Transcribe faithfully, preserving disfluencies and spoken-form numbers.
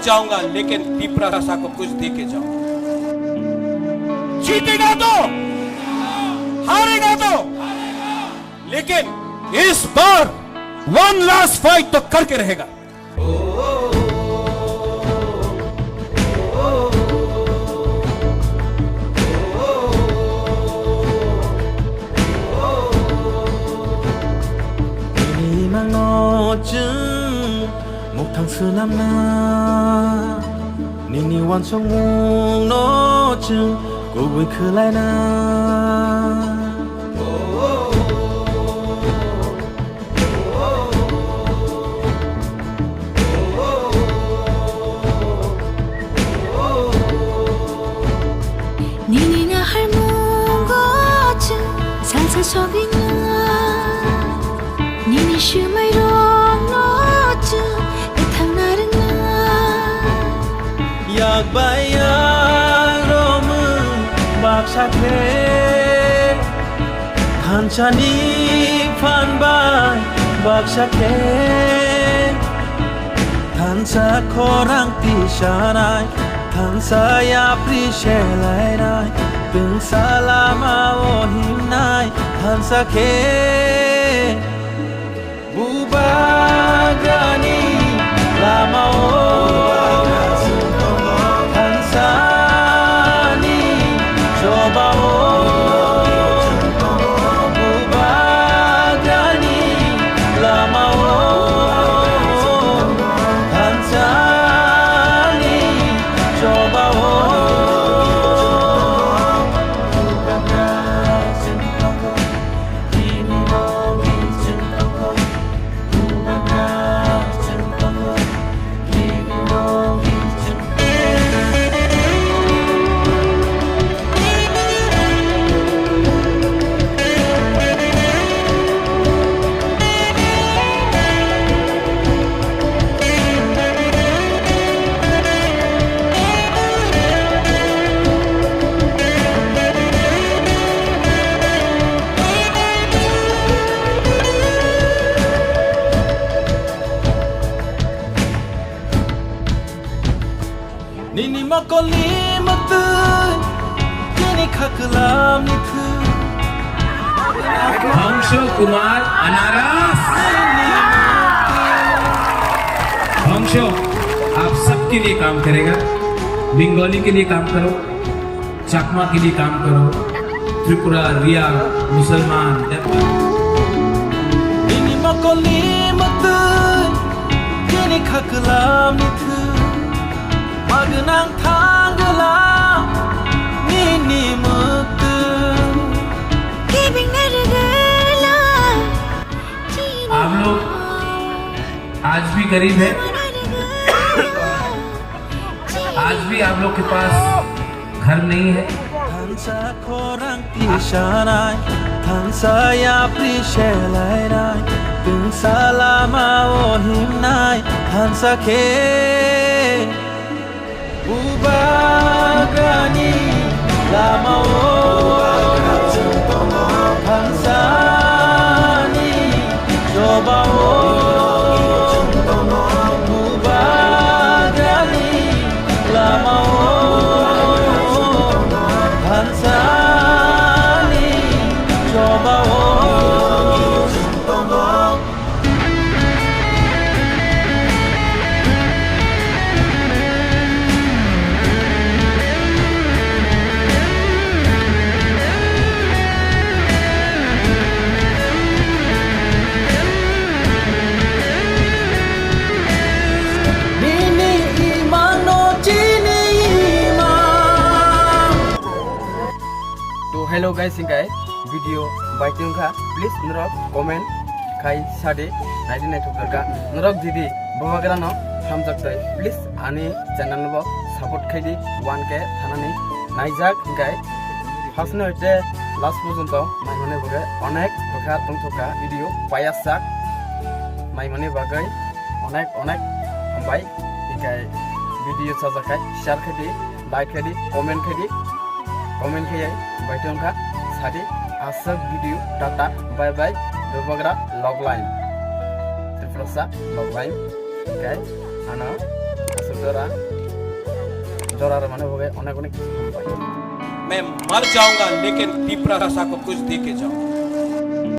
जाऊंगा, लेकिन तिपरा भाषा को कुछ दे के जाऊंगा। जीतेगा तो, हारेगा तो, लेकिन इस बार वन लास्ट फाइट तो करके रहेगा। Nini nangno chwng muktang swnamna, nini uansukmungno chwng kubui khwlaina. Nini naharmungo chwng salsa sogwina, nini swmairokno chwng kwthangna rwngna. Yak bai yak romwi baksa khe, thansani phan bai baksa khe, thansa khorang tisanai, thansa yapri selainai, twngsa lama o himnai, thansa khe. Bubagrani lama o thansani choba o, Bubagrani lama o thansani choba o. Nini mokolni mwtwi, nini khaklamni thwi. Bhongso Kumar Anaras। भंशो, आप सबके लिए काम करेगा। बंगाली के लिए काम करो, चकमा के लिए काम करो, त्रिपुरा, रिया, मुसलमान, जब Nini mokolni mwtwi, nini khaklamni thwi. Magnang thangla nini mwktwi. Giving a regala. आप लोग आज भी गरीब हैं, आज भी आप लोग के पास घर नहीं है। Thansa khorang tisanai, thansa yapri selainai, twngsa lama o himnai, thansa khe. Bubagrani lama o thansani choba o. Bubagrani lama o thansani choba o. Nini imangno chini imang. To hello guys, hingkai video bai tongkha, please norok comment khai sadi, naidi naithok kha. Norok jodi Bubagrano hamjak tei, please ani channel no bo support khai di, one K thanani naijak hingkai. First no hoite last porjonto naimani bagwi onek bwkha tongthok kha video payas sak naimani bagwi onek onek hambai hingkai. Video chajakai share khai di, like khai di, comment khai di, comment khai bai tongkha sadi aswk video tata bye bye. Bubagra logline, Tiprasa logline hingkai ano aswk Jora, jora rwmani bagwi onek onek hambai. मैं मर जाऊंगा लेकिन टिपरा भाषा को कुछ दे के जाऊंगा।